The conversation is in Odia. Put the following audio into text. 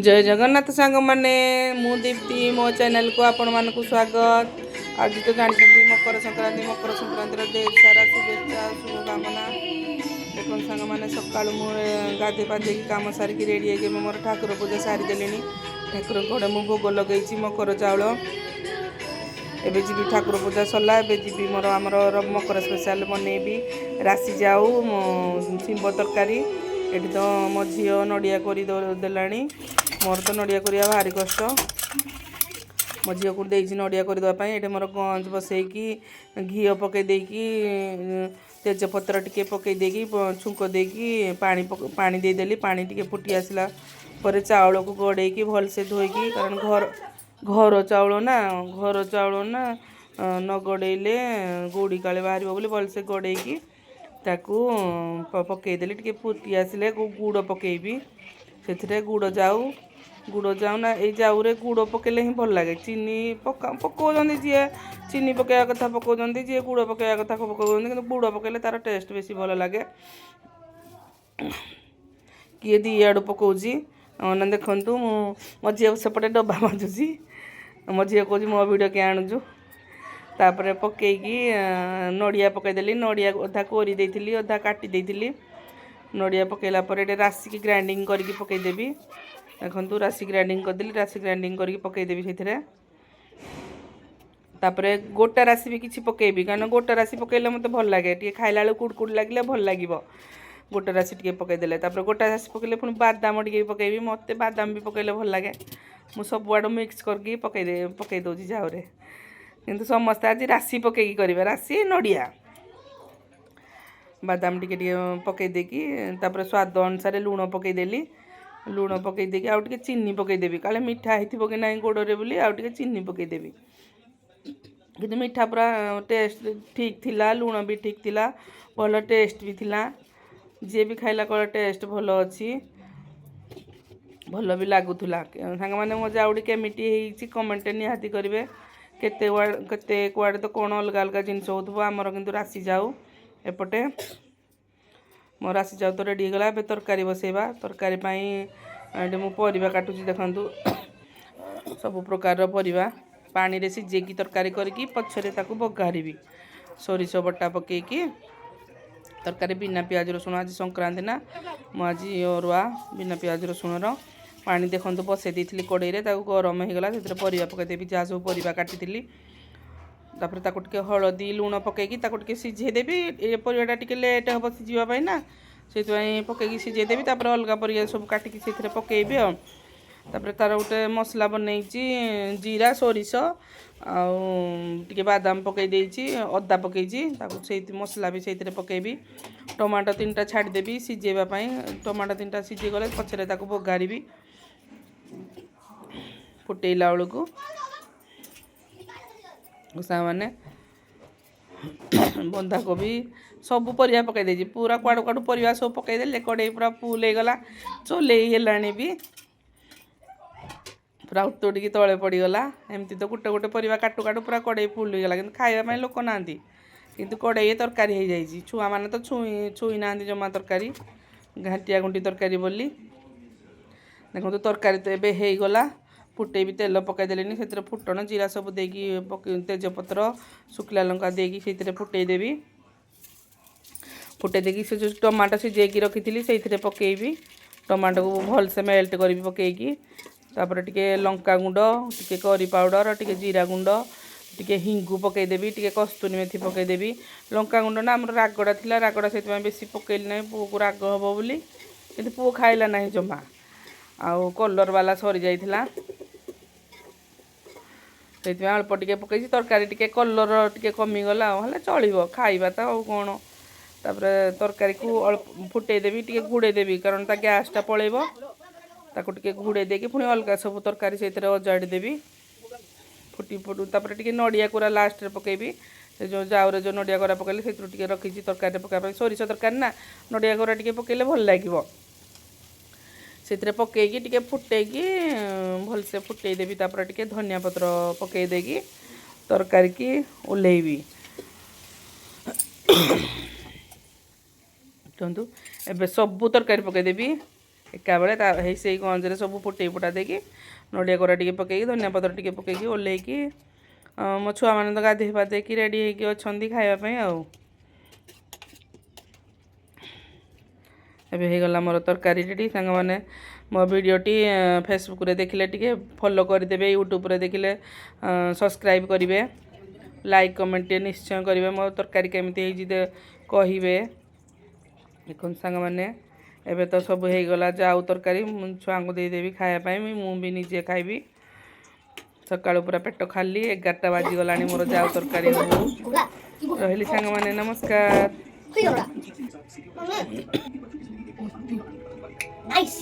ଜୟ ଜଗନ୍ନାଥ ସାଙ୍ଗମାନେ, ମୁଁ ଦୀପ୍ତି। ମୋ ଚ୍ୟାନେଲକୁ ଆପଣମାନଙ୍କୁ ସ୍ୱାଗତ। ଆଜି ତ ଜାଣିଛନ୍ତି ମକର ସଂକ୍ରାନ୍ତି। ମକର ସଂକ୍ରାନ୍ତିର ଢେର ସାରା ଶୁଭେଚ୍ଛା, ଶୁଭକାମନା। ଦେଖନ୍ତୁ ସାଙ୍ଗମାନେ, ସକାଳୁ ମୁଁ ଗାଧେଇ ପାଧେଇକି, କାମ ସାରିକି, ରେଡ଼ି ହେଇକି ମୁଁ ମୋର ଠାକୁର ପୂଜା ସାରିଦେଲିଣି। ଠାକୁରଙ୍କ ଘରେ ମୁଁ ଭୋଗ ଲଗେଇଛି ମକର ଚାଉଳ। ଏବେ ଯିବି, ଠାକୁର ପୂଜା ସରିଲା, ଏବେ ଯିବି ମୋର ଆମର ମକର ସ୍ପେଶାଲ ବନେଇବି, ରାଶି ଯାଉ, ଶିମ୍ବ ତରକାରୀ। ଏଠି ତ ମୋ ଝିଅ ନଡ଼ିଆ କରି ଦେଲାଣି। ମୋର ତ ନଡ଼ିଆ କରିବା ଭାରି କଷ୍ଟ। ମୋ ଝିଅକୁ ଦେଇଛି ନଡ଼ିଆ କରିଦେବା ପାଇଁ। ଏଠି ମୋର ଗଞ୍ଜ ବସେଇକି, ଘିଅ ପକାଇ ଦେଇକି, ତେଜପତ୍ର ଟିକେ ପକାଇ ଦେଇକି, ଛୁଙ୍କ ଦେଇକି ପାଣି ପାଣି ଦେଇଦେଲି। ପାଣି ଟିକେ ଫୁଟି ଆସିଲା ପରେ ଚାଉଳକୁ ଗଡ଼େଇକି ଭଲସେ ଧୋଇକି, କାରଣ ଘର ଘର ଚାଉଳ ନା, ଘର ଚାଉଳ ନା, ନ ଗଡ଼େଇଲେ ଗୋଡ଼ି କାଳେ ବାହାରିବ ବୋଲି ଭଲସେ ଗଡ଼େଇକି ତାକୁ ପକେଇଦେଲି। ଟିକେ ଫୁଟି ଆସିଲେ ଗୁଡ଼ ପକେଇବି ସେଥିରେ। ଗୁଡ଼ ଯାଉ, ଗୁଡ଼ ଯାଉ ନା, ଏଇ ଯାଉରେ ଗୁଡ଼ ପକେଇଲେ ହିଁ ଭଲ ଲାଗେ। ଚିନି ପକାଉଛନ୍ତି, ଯିଏ ଚିନି ପକେଇବା କଥା ପକାଉଛନ୍ତି, ଯିଏ ଗୁଡ଼ ପକେଇବା କଥା ପକାଉଛନ୍ତି। କିନ୍ତୁ ଗୁଡ଼ ପକେଇଲେ ତାର ଟେଷ୍ଟ ବେଶୀ ଭଲ ଲାଗେ। କିଏ ଦୁଇ ଆଡ଼ୁ ପକାଉଛି ନା। ଦେଖନ୍ତୁ, ମୁଁ ମୋ ଝିଅ ସେପଟେ ଡବା ମାଜୁଛି। ମୋ ଝିଅ କହୁଛି, "ମୋ ଭିଡ଼ିଓ କିଏ ଆଣୁଛୁ?" ତାପରେ ପକେଇକି ନଡ଼ିଆ ପକେଇଦେଲି। ନଡ଼ିଆ ଅଧା କୋରି ଦେଇଥିଲି, ଅଧା କାଟି ଦେଇଥିଲି। ନଡ଼ିଆ ପକେଇଲା ପରେ ଏଠି ରାଶିକି ଗ୍ରାଇଣ୍ଡିଙ୍ଗ କରିକି ପକେଇଦେବି। ଦେଖନ୍ତୁ, ରାଶି ଗ୍ରାଇଣ୍ଡିଙ୍ଗ କରିଦେଲି। ରାଶି ଗ୍ରାଇଣ୍ଡିଙ୍ଗ କରିକି ପକେଇଦେବି ସେଇଥିରେ। ତାପରେ ଗୋଟା ରାଶି ବି କିଛି ପକେଇବି, କାରଣ ଗୋଟା ରାଶି ପକେଇଲେ ମୋତେ ଭଲ ଲାଗେ। ଟିକେ ଖାଇଲା ବେଳକୁ କୁଡ଼ କୁଡ଼ ଲାଗିଲେ ଭଲ ଲାଗିବ ଗୋଟା ରାଶି ଟିକେ ପକେଇଦେଲେ। ତାପରେ ଗୋଟା ରାଶି ପକେଇଲେ ପୁଣି ବାଦାମ ଟିକେ ବି ପକେଇବି। ମୋତେ ବାଦାମ ବି ପକେଇଲେ ଭଲ ଲାଗେ। ମୁଁ ସବୁଆଡ଼ୁ ମିକ୍ସ କରିକି ପକେଇ ଦେଉଛି ଯାଉରେ। କିନ୍ତୁ ସମସ୍ତେ ଆଜି ରାଶି ପକେଇକି କରିବେ, ରାଶି, ନଡ଼ିଆ, ବାଦାମ ଟିକେ ଟିକେ ପକେଇ ଦେଇକି। ତାପରେ ସ୍ୱାଦ ଅନୁସାରେ ଲୁଣ ପକେଇଦେଲି। ଲୁଣ ପକେଇ ଦେଇକି ଆଉ ଟିକେ ଚିନି ପକେଇଦେବି। କାଳେ ମିଠା ହେଇଥିବ କି ନାହିଁ ଗୋଡ଼ରେ ବୋଲି ଆଉ ଟିକେ ଚିନି ପକେଇଦେବି। କିନ୍ତୁ ମିଠା ପୁରା ଟେଷ୍ଟ ଠିକ୍ ଥିଲା, ଲୁଣ ବି ଠିକ୍ ଥିଲା, ଭଲ ଟେଷ୍ଟ ବି ଥିଲା। ଯିଏ ବି ଖାଇଲା କହିଲା ଟେଷ୍ଟ ଭଲ ଅଛି, ଭଲ ବି ଲାଗୁଥିଲା। ସାଙ୍ଗମାନେ, ମୋ ଯାଉଟି କେମିତି ହେଇଛି କମେଣ୍ଟ ନିହାତି କରିବେ। କେତେ କେତେ କୁଆଡ଼େ ତ କ'ଣ ଅଲଗା ଅଲଗା ଜିନିଷ ହେଉଥିବ, ଆମର କିନ୍ତୁ ରାଶି ଯାଉ। ଏପଟେ ମୋ ରାଶି ଯାଉ ତ ରେଡ଼ି ହେଇଗଲା। ଏବେ ତରକାରୀ ବସେଇବା। ତରକାରୀ ପାଇଁ ଏଠି ମୁଁ ପରିବା କାଟୁଛି। ଦେଖନ୍ତୁ, ସବୁ ପ୍ରକାରର ପରିବା ପାଣିରେ ସିଝେଇକି ତରକାରୀ କରିକି ପଛରେ ତାକୁ ବଘାରିବି ସୋରିଷ ବଟା ପକେଇକି। ତରକାରୀ ବିନା ପିଆଜ ରସୁଣ। ଆଜି ସଂକ୍ରାନ୍ତି ନା, ମୁଁ ଆଜି ଅରୁଆ, ବିନା ପିଆଜ ରସୁଣର। ପାଣି ଦେଖନ୍ତୁ ବସେଇ ଦେଇଥିଲି କଡ଼େଇରେ, ତାକୁ ଗରମ ହେଇଗଲା। ସେଥିରେ ପରିବା ପକେଇଦେବି, ଯାହା ସବୁ ପରିବା କାଟିଥିଲି। ତାପରେ ତାକୁ ଟିକେ ହଳଦୀ ଲୁଣ ପକେଇକି ତାକୁ ଟିକେ ସିଝେଇ ଦେବି। ଏ ପରିବାଟା ଟିକେ ଲେଟ୍ ହେବ ସିଝିବା ପାଇଁ ନା, ସେଇଥିପାଇଁ ପକେଇକି ସିଝେଇ ଦେବି। ତାପରେ ଅଲଗା ପରିବା ସବୁ କାଟିକି ସେଥିରେ ପକେଇବି। ଆଉ ତାପରେ ତାର ଗୋଟେ ମସଲା ବନେଇଛି। ଜିରା, ସୋରିଷ ଆଉ ଟିକେ ବାଦାମ ପକେଇ ଦେଇଛି, ଅଦା ପକେଇଛି। ତାକୁ ସେଇ ମସଲା ବି ସେଇଥିରେ ପକେଇବି। ଟମାଟୋ ତିନିଟା ଛାଡ଼ିଦେବି ସିଝେଇବା ପାଇଁ। ଟମାଟୋ ତିନିଟା ସିଝିଗଲେ ପଛରେ ତାକୁ ବଘାରିବି ଫୁଟେଇଲା ବେଳକୁ। ସାଙ୍ଗମାନେ, ବନ୍ଧାକୋବି ସବୁ ପରିବା ପକାଇ ଦେଇଛି। ପୁରା କୁଆଡ଼ୁ କୁଆଡ଼ୁ ପରିବା ସବୁ ପକାଇଦେଲେ, କଡ଼େଇ ପୁରା ଫୁଲ୍ ହେଇଗଲା, ଚଲେଇ ହେଲାଣି ବି, ପୁରା ଉତୁଡ଼ିକି ତଳେ ପଡ଼ିଗଲା। ଏମିତି ତ ଗୋଟେ ଗୋଟେ ପରିବା କାଟୁ କାଟୁ ପୁରା କଡ଼େଇ ଫୁଲ୍ ହେଇଗଲା। କିନ୍ତୁ ଖାଇବା ପାଇଁ ଲୋକ ନାହାନ୍ତି, କିନ୍ତୁ କଡ଼େଇ ତରକାରୀ ହେଇଯାଇଛି। ଛୁଆମାନେ ତ ଛୁଇଁ ଛୁଇଁ ନାହାନ୍ତି ଜମା ତରକାରୀ, ଘାଣ୍ଟିଆ ଘୁଣ୍ଟି ତରକାରୀ ବୋଲି। ଦେଖନ୍ତୁ, ତରକାରୀ ତ ଏବେ ହେଇଗଲା। ଫୁଟେଇବି। ତେଲ ପକାଇଦେଲିନି ସେଥିରେ, ଫୁଟଣ ଜିରା ସବୁ ଦେଇକି ପକେଇ, ତେଜପତ୍ର, ଶୁଖିଲା ଲଙ୍କା ଦେଇକି ସେଇଥିରେ ଫୁଟେଇ ଦେବି। ଫୁଟେଇ ଦେଇକି ସେ ଯେଉଁ ଟମାଟୋ ସିଝେଇକି ରଖିଥିଲି, ସେଇଥିରେ ପକେଇବି। ଟମାଟୋକୁ ଭଲସେ ମେଲ୍ଟ କରିବି ପକେଇକି। ତାପରେ ଟିକେ ଲଙ୍କା ଗୁଣ୍ଡ, ଟିକେ କରି ପାଉଡ଼ର, ଟିକେ ଜିରା ଗୁଣ୍ଡ, ଟିକେ ହିଙ୍ଗୁ ପକାଇଦେବି, ଟିକେ କସ୍ତୁରୀ ମେଥି ପକାଇଦେବି। ଲଙ୍କା ଗୁଣ୍ଡ ନା ଆମର ରାଗଟା ଥିଲା, ରାଗଟା ସେଥିପାଇଁ ବେଶୀ ପକେଇଲି ନାହିଁ, ପୁଅକୁ ରାଗ ହେବ ବୋଲି। କିନ୍ତୁ ପୁଅ ଖାଇଲା ନାହିଁ ଜମା। ଆଉ କଲର୍ ବାଲା ସରିଯାଇଥିଲା, ସେଇଥିପାଇଁ ଅଳ୍ପ ଟିକେ ପକେଇଛି। ତରକାରୀ ଟିକେ କଲର୍ ଟିକେ କମିଗଲା ଆଉ, ହେଲେ ଚଳିବ, ଖାଇବା ତ ଆଉ କ'ଣ। ତାପରେ ତରକାରୀକୁ ଅଳ୍ପ ଫୁଟେଇ ଦେବି, ଟିକେ ଘୋଡ଼େଇ ଦେବି, କାରଣ ତା ଗ୍ୟାସଟା ପଳେଇବ। ତାକୁ ଟିକେ ଘୋଡ଼େଇ ଦେଇକି ପୁଣି ଅଲଗା ସବୁ ତରକାରୀ ସେଇଥିରେ ଅଜାଡ଼ି ଦେବି ଫୁଟି ଫୁଟୁ। ତାପରେ ଟିକେ ନଡ଼ିଆ କୋରା ଲାଷ୍ଟରେ ପକେଇବି। ସେ ଯେଉଁ ଜାଉରେ ଯେଉଁ ନଡ଼ିଆ କୋରା ପକେଇଲି, ସେଇଥିରୁ ଟିକେ ରଖିଛି ତରକାରୀରେ ପକାଇବା ପାଇଁ। ସୋରିଷ ତରକାରୀ ନା, ନଡ଼ିଆ କୋରା ଟିକେ ପକେଇଲେ ଭଲ ଲାଗିବ। ସେଥିରେ ପକେଇକି ଟିକେ ଫୁଟେଇକି ଭଲସେ ଫୁଟେଇ ଦେବି। ତାପରେ ଟିକେ ଧନିଆ ପତ୍ର ପକେଇ ଦେଇକି ତରକାରୀକି ଓହ୍ଲେଇବି। ଦେଖନ୍ତୁ, ଏବେ ସବୁ ତରକାରୀ ପକେଇଦେବି। ଏକାବେଳେ ତା ହେଇ ସେଇ ଗଞ୍ଜରେ ସବୁ ଫୁଟେଇ ଫୁଟା ଦେଇକି, ନଡ଼ିଆ କୋରା ଟିକେ ପକେଇକି, ଧନିଆ ପତ୍ର ଟିକେ ପକେଇକି ଓହ୍ଲେଇକି, ମୋ ଛୁଆମାନେ ତ ଗାଧେଇ ପାଧେଇକି ରେଡ଼ି ହେଇକି ଅଛନ୍ତି ଖାଇବା ପାଇଁ। ଆଉ ଏବେ ହେଇଗଲା ମୋର ତରକାରୀ ରେଡ଼ି। ସାଙ୍ଗମାନେ, ମୋ ଭିଡ଼ିଓଟି ଫେସବୁକ୍ରେ ଦେଖିଲେ ଟିକେ ଫଲୋ କରିଦେବେ, ୟୁଟ୍ୟୁବ୍ରେ ଦେଖିଲେ ସବସ୍କ୍ରାଇବ୍ କରିବେ, ଲାଇକ୍ କମେଣ୍ଟ ଟିକେ ନିଶ୍ଚୟ କରିବେ। ମୋ ତରକାରୀ କେମିତି ହେଇଛି କହିବେ। ଦେଖନ୍ତୁ ସାଙ୍ଗମାନେ, ଏବେ ତ ସବୁ ହେଇଗଲା ଯାଉ ତରକାରୀ। ମୁଁ ଛୁଆଙ୍କୁ ଦେଇଦେବି ଖାଇବା ପାଇଁ, ମୁଁ ବି ନିଜେ ଖାଇବି। ସକାଳୁ ପୁରା ପେଟ ଖାଲି, 11ଟା ବାଜିଗଲାଣି ମୋର ଯାଉ ତରକାରୀ ହଉ। ରହିଲି ସାଙ୍ଗମାନେ, ନମସ୍କାର। Nice.